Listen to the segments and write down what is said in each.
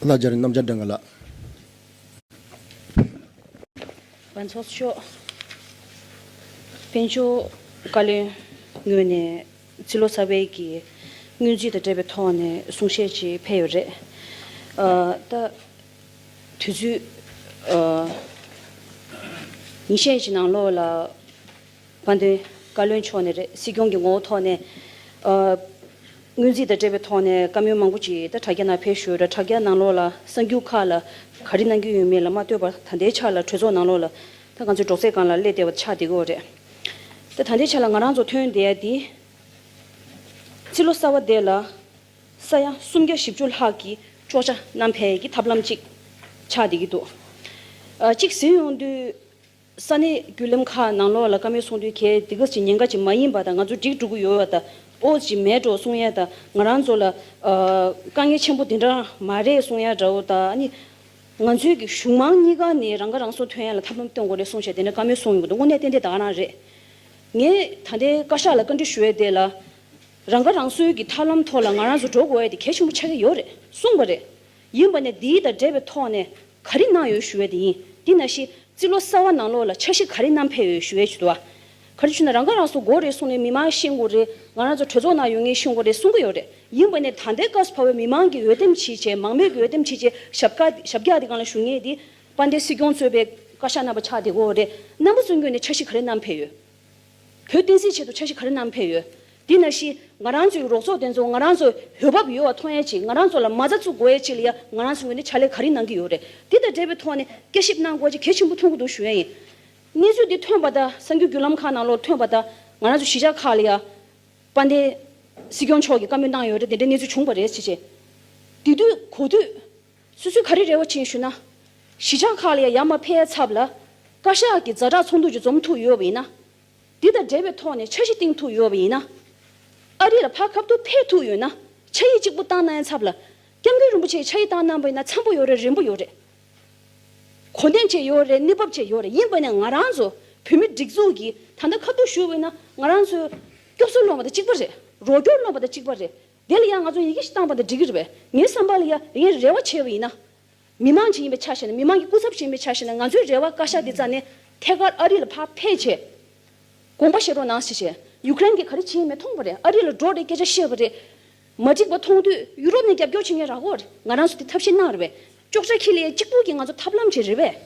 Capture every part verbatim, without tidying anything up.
ལྷ་རྒྱ་རི་རྣམ་རྒྱལ་སྒྲོན་ག་ལགས། བ་ཚོགས་ཤོག་དཔལ་འབྱོར་བཀའ་བློན་ངོས་ནས་རྩིས་ལོ་གསར་པའི་གི་སྔོན་རྩིས་དང་འབྲེལ་བའི་ཐོག་ནས་གསུང་བཤད་ཅིག་ཕེབས་ཡོད་རེད། ཨ། ད་དུས་ཚོད་ཨ་ཉིན་ཤས་ཀྱི་ནང་ལོགས་ལ། དཔལ་ལྡན་བཀའ་བློན་མཆོག་ནས་རེད། སྲིད་སྐྱོང་གི་ངོ་བོ་ཐོག་ནས། ཨ། སྔོན་རྩིས་དང་འབྲེལ་བའི་ཐོག་ནས་བཀའ་མོལ་མང་པོ་ཅིག་ད་དྲ་རྒྱ་ནང་ཕེབས་ཞུས་རེད། དྲ་རྒྱ་ནང་ལོགས་ལ་གསར་འགྱུར་ཁག་ལ་ག་རེ་གནང་གི་ཡོད་མེད་ལ་མ་ལྟོས་པར་ད་ལྟའི་ཆ་ལ་གྲོས་ཚོགས་ནང་ལོགས་ལ་ད་ང་ཚོའི་སྒྲོག་ཙེ་སྒང་ལ་སླེབས་བསྡད་པ་ཆགས་བསྡད་ཀྱི་ཡོད་རེད། ད་ད་ལྟའི་ཆ་ལ་ང་རང་ཚོ་ཐོན་བསྡད་ཡ་འདི། རྩིས་ལོ་གསར་པ་དེ་ལ་ས་ཡ་སུམ་བརྒྱ་བཞི་བཅུ་ལྷག་གི་གཅོག་ཆ་བསྣམས་ཕེབས་ཡས་ཀྱི་ཐབས་ལམ་ཅིག་ཆགས་བསྡད་ཀྱི་འདུག་ཨ། གཅིག་ཟེར་ཡོང་དུས། ས་གནས་བརྒྱུད་ལམ་ཁག་ནང་ལོགས་ལ་བཀའ་མོལ་གསུང་དུས། གལ་དེ་ག་ཅིག་ཉེན་ཁ་ཅིག་མ་ཡིན་པ་དང་། ང་ཚོ་འགྲིག་འགྲོ་གི་ཡོད་པ་དང་། ཨོ་ཅིག་མེད་འགྲོ་གསུང་ཡ་དང་། ང་རང་ཚོ་ལ་ཨ་དཀའ་ངལ་ཆེན་པོ་དེ་འདྲ་མ་རེད་གསུང་ཡ་འདྲ་བོ་དང་། ཨ་ནི་ང་ཚོའི་གི་གཞུང་མང་གཉིས་ཀ་ནས་རང་ཁ་རང་གསོ་ཐོན་ཡ་ལ་ཐབས་ལམ་སྟོན་དགོས་རེད་གསུང་བྱས། དེ་འདྲ་བཀའ་མོལ་གསུང་ཡོང་གི་འདུག་དངོས་གནས་ཏན་ཏན་ད་ག་རང་རེད། ངས་ད་ལྟའི་བཀའ་ཤག་ལ་བཀའ་འདྲི་ཞུ་ཡ་དེ་ལ། རང་ཁ་རང་གསོའི་གི་ཐབས་ལམ་ཐོག་ལ་ང་རང་ཚོ་འགྲོ་དགོས་ཡ་དེ་གལ་ཆེན་པོ་ཆགས་ཀྱི་ཡོད་རེད་གསུངས་པ་རེད། ཡིན་པ་ནས་འདིའི་དང་འབྲེལ་བའི་ཐོག་ནས་ག་རེ་གནང་ཡོད་ཞུ་ཡ་དེ་ཡིན། དེ་ནང་བཞིན་རྩིས་ལོ་གསར་པ་ནང་ལོགས་ལ་འཆར་གཞི་ག་རེ་བསྣམས་ཕེབས་ཡོད་ཞུ་ཡ་ཞུ་དོ། ག་རེ་ཞུ་ན། རང་ཁ་རང་གསོ་དགོས་རེད་གསུངས་ནས་མི་མང་ཤེས་དགོས་རེད། ང་རང་ཚོ་གྲོས་ཚོགས་ནང་ཡོད་མཁན་ཤེས་དགོས་རེད་གསུང་གི་ཡོད་རེད། ཡིན་པ་ནས་ད་ལྟའི་སྐབས་སུ་བབས་པའི་མི་མང་གི་འོས་འདེམས་བྱས་བྱས། མང་མོས་ཀྱི་འོས་འདེམས་བྱས་བྱས་ཞབས་ཀ་ཞབས་བཀྱག་དེ་སྒང་ལ་བཞུགས་མཁན་དེ་དཔལ་ལྡན་སྲིད་སྐྱོང་གཙོས་པའི་བཀའ་ཤག་རྣམ་པ་ཆགས་བསྡད་ཀྱི་ཡོད་རེད། རྣམ་པ་ཚོའི་ངོས་ནས་འཆར་གཞི་ག་རེ་བསྣམས་ཕེབས་ཡོད། བོད་བསྟན་སྲིད་ཆེད་དུ་འཆར་གཞི་ག་རེ་བསྣམས་ཕེབས་ཡོད། དེ་ནང་བཞིན་ང་རང་ཚོའི་རོགས་ཚོགས་དེ་ཚོ་ང་རང་ཚོ་འོས་འབབ་ཡོད་པ་མཐོང་ཡས་ཅིག་ང་རང་ཚོ་ལ་མ་རྩ་བཙུགས་དགོས་ཡས་ཅིག་ལ་ཡ་ང་རང་ཚོའི་ངོས་ནས་ཕྱག་ལས་ག་རེ་གནང་གི་ཡོད་རེད། དེ་དང་འབྲེལ་བའི་ཐོག་ནས་བསྐྱར་ཞིབ་གནང་དགོས་ཅིག་གལ་ཆེན་པོ་མཐོང་གི་འདུག་ཞུ་ཡས་ཡིན། གནས་ཚུལ་འདི་ཐོན་པ་དང་། གསར་འགྱུར་བརྒྱུད་ལམ་ཁག་ནང་ལོགས་ཐོན་པ་དང་། ང་རང་ཚོ་གཞིས་ཆགས་ཁག་ལ་ཡ་དཔལ་ལྡན་སྲིད་སྐྱོང་མཆོག་གིས་བཀའ་མོལ་གནང་ཡོད་རེད། དེ་འདྲའི་གནས་ཚུལ་བྱུང་བ་རེད་ཅེས་བྱས། དེ་དུས་གོ་དུས། སོ་སོའི་ག་རེ་རེ་བ་བྱས་ཞུ་ན། གཞིས་ཆགས་ཁག་ལ་ཡ་ཡར་མར་ཕེབས་ཚབ་ལ་བཀའ་ཤག་གི་ཛ་དྲག་ཚོགས་འདུ་ཅིག་འཛོམས་ཐུབ་ཡོད་པ་ཡིན་ན། འདི་དང་འབྲེལ་བའི་ཐོག་ནས་འཆར་གཞི་བཏིང་ཐུབ་ཡོད་པ་ཡིན་ན། ཨ་རི་ལ་ཕར་ཁ་ཐུག་ཕེབས་ཐུབ་ཡོད་ན། ཕྱག་ཡིག་གཅིག་པུ་བཏང་གནང་ཡ་ཚབ་ལ། སྐྱབས་མགོན་རིན་པོ་ཆེས་ཕྱག་ཡིག་བཏང་གནང་པ་ཡིན་ན་འཚམ་པོ་ཡོད་རེད། རན་པོ་ཡོད་རེད། གོ་གནས་བཅས་ཡོད་རེད། གནས་བབ་བཅས་ཡོད་རེད། ཡིན་པ་ནས་ང་རང་ཚོ་བོད་མི་སྒྲིག་འཛུགས་ཀྱིས་ད་ལྟ་ཁ་ཐུག་ཞུས་པ་ཡིན་ན། ང་རང་ཚོའི་སྐྱོབ་གསོ་སློང་བ་དང་གཅིག་པ་རེད། རོགས་སྐྱོར་སློང་བ་དང་གཅིག་པ་རེད། དེ་ལ་ཡང་ང་ཚོ་ཡི་གེ་ཞིག་བཏང་པ་དང་འགྲིག་གི་རེད་པས། ངའི་བསམ་པ་ལ་ཡ་ངས་རེ་བ་བྱས་པ་ཡིན་ན། མི་མང་ཅིག་ཡིན་པའི་ཆ་བཞག་ན། མི་མང་གི་སྐུ་ཚབ་ཅིག་ཡིན་པའི་ཆ་བཞག་ན། ང་ཚོའི་རེ་བ་བཀའ་ཤག་འདི་རྩ་ནས་ཐད་ཀར་ཨ་རི་ལ་ཕར་ཕེབས་བྱས། དགོངས་པ་བཞེས་རོགས་གནང་ཞེས་བྱས། ཡུཀ་རེན་གྱིས་ག་རེ་བྱས་མེད་མཐོང་པ་རེད། ཨ་རི་ལ་འགྲོ་རེད། སྐད་ཆ་བཤད་པ་རེད། མ་འགྲིག་པ་མཐོང་དུས་ཡུ་རོབ་ནས་རྒྱབ་སྐྱོར་བྱེད་མཁན་རག་གོ་རེད། ང་རང་ཚོ་དེ་ཐབས་ཤེས་གནང་རེད་པས། ཅོག་ཆ་ཁྱི་ལ་ཡ་གཅིག་པུ་གིས་ང་ཚོ་ཐབས་ལམ་བྱེད་རེད་པས།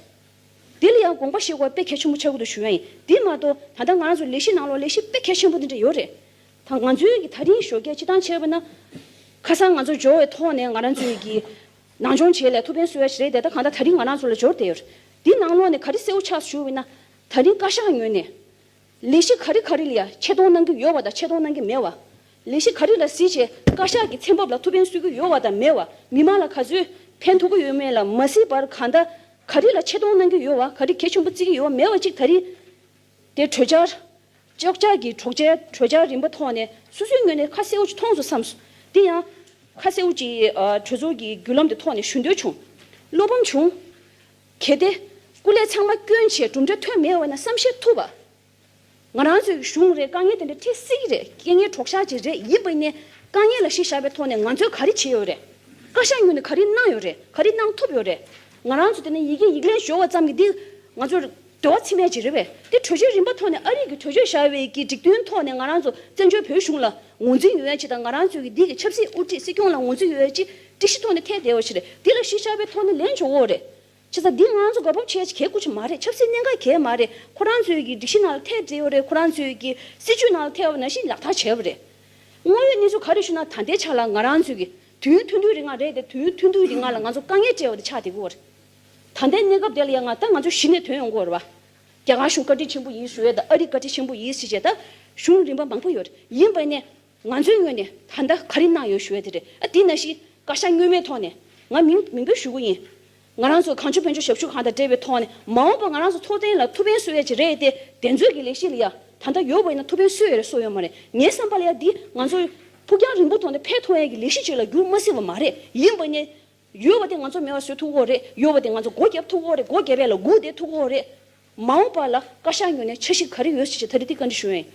དེ་ལ་ཡང་དགོངས་པ་བཞེས་དགོས་དཔེ་གལ་ཆེན་པོ་ཆགས་ཀྱི་འདུག་ཞུ་ཡ་ཡིན། དེ་མ་གཏོགས་ད་ལྟ་ང་རང་ཚོ་ལས་གཞི་ནང་ལོགས་ལས་གཞི་དཔེ་གལ་ཆེན་པོ་དེ་འདྲ་ཡོད་རེད། ད་ང་ཚོའི་གི་ད་རིང་ཞོགས་ཀས་སྤྱི་བཏང་བྱས་པ་ན། ཁ་སང་ང་ཚོ་འབྱོར་བའི་ཐོག་ནས་ང་རང་ཚོའི་གི་ནང་སྦྱོང་བྱས་ལ་ཐུགས་ཕན་གསོས་ཡ་ཞིག་རེད་དེ། ད་གང་ལྟར་ད་རིང་ང་རང་ཚོ་ལ་འབྱོར་བསྡད་ཡོད་རེད། འདི་ནང་ལོགས་ནས་ག་རེ་གསལ་བོ་ཆགས་སོང་ཞུ་བ་ཡིན་ན། ད་རིང་བཀའ་ཤག་ངོས་ནས་ལས་གཞི་ག་རེ་ག་རེ་ལ་ཡ་ཆེ་མཐོང་གནང་གི་ཡོད་པ་དང་ཆེ་མཐོང་གནང་གི་མེད་པ། ལས་གཞི་ག་རེ་ལ་གཟིགས་བྱས་བཀའ་ཤག་གི་ཚན་བབ་ལ་ཐུགས་ཕན་གསོས་ཀྱི་ཡོད་པ་དང་མེད་པ། མི་མང་ལ་ག་ཚོད་ཕན་ཐོགས་ཀྱི་ཡོད་མེད་ལ་མ་གཟིགས་པར། གང་ལྟར་ག་རེ་ལ་ཆེ་མཐོང་གནང་གི་ཡོད་པ། ག་རེ་གལ་ཆེན་པོ་བརྩི་གི་ཡོད་པ་མེད་པ་ཅིག་ད་རིང་དེ་གྲོས་འཆར། ཅོག་ཆ་གི་གྲོས་འཆར། གྲོས་འཆར་རིམ་པ་ཐོག་ནས་སོ་སོའི་ངོས་ནས་ཁ་གསལ་བོ་ཅིག་མཐོང་སོང་བསམ་སོང་། དེ་ཡང་ཁ་གསལ་བོ་ཅིག་ཨ་གྲོས་ཚོགས་ཀྱི་བརྒྱུད་ལམ་དེ་ཐོག་ནས་ཞུ་འདོད་བྱུང་། བློ་ཕམ་བྱུང་། གལ་ཏེ་སྐུ་ལས་ཚང་མ་བསྐྱོན་བྱས་གྲུབ་འབྲས་ཐོན་མེད་པ་ན་བསམ་ཤེས་ཐུབ་པ། ང་རང་ཚོའི་གཞུང་རེད། དཀའ་ངལ་དེ་འདྲ་འཕྲད་སྲིད་ཀྱི་རེད། རྐྱེན་ངན་གྲོགས་ཤག་ཅིག་རེད། ཡིན་པ་ནས་དཀའ་ངལ་ལ་གཞི་བཞག་པའི་ཐོག་ནས་ང་ཚོས་ག་རེ་བྱས་ཡོད་རེད། བཀའ་ཤག་ངོས་ནས་ག་རེ་གནང་ཡོད་རེད། ག་རེ་གནང་ཐུབ་ཡོད་རེད། ང་རང་ཚོ་དེ་ནས་ཡི་གེ་ཡིག་ལན་ཞུ་བ་ཙམ་གྱིས་འདི་ང་ཚོར་འདོད་པ་ཚིམ་ཡས་ཅིག་རེད་པས། དེ་གྲོས་ཆོད་རིམ་པ་ཐོག་ནས་ཨ་རི་གིས་གྲོས་ཆོད་བཞག་པའི་གི་སྒྲིག་དོན་ཐོག་ནས་ང་རང་ཚོ་བཙན་བྱོལ་བོད་གཞུང་ལ་ངོས་འཛིན་ཡོད་ཡ་ཅིག་དང་། ང་རང་ཚོའི་གི་འདི་གི་ཆབ་སྲིད་དབུ་ཁྲིད་སྲིད་སྐྱོང་ལ་ངོས་འཛིན་ཡོད་ཡ་ཅིག་སྒྲིག་གཞི་ཐོག་ནས་ཐད་བསྡད་པ་ཞིག་རེད། འདི་ལ་གཞི་བཞག་པའི་ཐོག་ནས་ལན་འཇོག་དགོས་རེད། བྱས་ཙང་འདི་ང་རང་ཚོ་དགའ་སྤོབས་བྱེད་ཡ་ཅིག་གལ་དགོས་ཅིག་མ་རེད། ཆབ་སྲིད་གནད་འགག་གལ་མ་རེད། ཁོ་རང་ཚོའི་གི་སྒྲིག་གཞི་ནང་ལ་ཐད་བསྡད་ཡོད་རེད། ཁོ་རང་ཚོའི་གི་སྲིད་ཇུས་ནང་ལ་ཐད་པ་ནང་བཞིན་ལག་བསྟར་བྱས་པ་རེད། དངོས་ཡོད་གནས་ཚུལ་ག་རེ་ཞུ་ན། ད་ལྟའི་ཆ་ལ་ང་རང་ཚོའི་གི་དུས་ཡུན་ཐུང་ཐུང་རིང་ལ་རེད་དེ། དུས་ཡུན་ཐུང་ཐུང་རིང་ལ་ང་ཚོ་དཀའ་ངལ་འཕྲད་པ་དེ་ཆགས་བསྡད་ཀྱི་ཡོད་རེད། ད་ལྟའི་གནས་སྐབས་དེ་ལ་ཡང་ང་ད་ང་ཚོ་གཞི་ནས་ཐོན་ཡོང་གི་ཡོད་རེད་པ། རྒྱ་གར་གཞུང་བཀའ་དྲིན་ཆེན་པོ་ཡིན་ཞུ་ཡས་དང་། ཨ་རི་བཀའ་དྲིན་ཆེན་པོ་ཡིན་ཟེར་བྱས། ད་གཞུང་རིམ་པ་མང་པོ་ཡོད་རེད། ཡིན་པ་ནས་ང་ཚོའི་ངོས་ནས་ད་ལྟ་ག་རེ་གནང་ཡོད་ཞུ་ཡས་དེ་རེད། ཨ། དེ་ནང་བཞིན་བཀའ་ཤག་སྔོན་མའི་ཐོག་ནས། ང་མིང་མིང་འབོད་ཞུ་གི་ཡིན། ང་རང་ཚོ་གངས་ལྗོངས་དཔལ་འབྱོར་ཞབས་ཞུ་ཁང་དང་འབྲེལ་བའི་ཐོག་ནས། མ་འོངས་པ་ང་རང་ཚོ་འཚོ་རྟེན་ལ་ཐུགས་ཕན་གསོས་ཡས་ཅིག་རེད་དེ། དེ་ཚོའི་གི་ལས་གཞི་ལ་ཡ་ད་ལྟ་ཡོད་པ་ཡིན་ན་ཐུགས་ཕན་གསོས་ཡོད་རེད་གསོས་ཡོད་མ་རེད། ངའི་བསམ་པ་ལ་ཡ་འདི་ང་ཚོ་ཕུགས་རྒྱང་རིང་པོ་ཐོག་ནས་ཕན་ཐོགས་ཡས་ཀྱི་ལས་གཞི་ཅིག་ལ་འགྱུར་མ་སྲིད་པ་མ་རེད། ཡིན་པ་ནས། ཡོད་པ་དེ་ང་ཚོ་མེད་པ་བཟོ་ཐུབ་ཀྱི་ཡོད་རེད། ཡོད་པ་དེ་ང་ཚོ་སྒོ་བརྒྱབ་ཐུབ་ཀྱི་ཡོད་རེད། སྒོ་བརྒྱབ་ཡས་ལ་སྒུག་བསྡད་ཐུབ་ཀྱི་ཡོད་རེད། མ་འོངས་པ་ལ་བཀའ་ཤག་ངོས་ནས་འཆར་གཞི་ག་རེ་ཡོད་ཟེར་བྱས་ད་རེས་འདི་བཀའ་འདྲི་ཞུ་ཡ་ཡིན།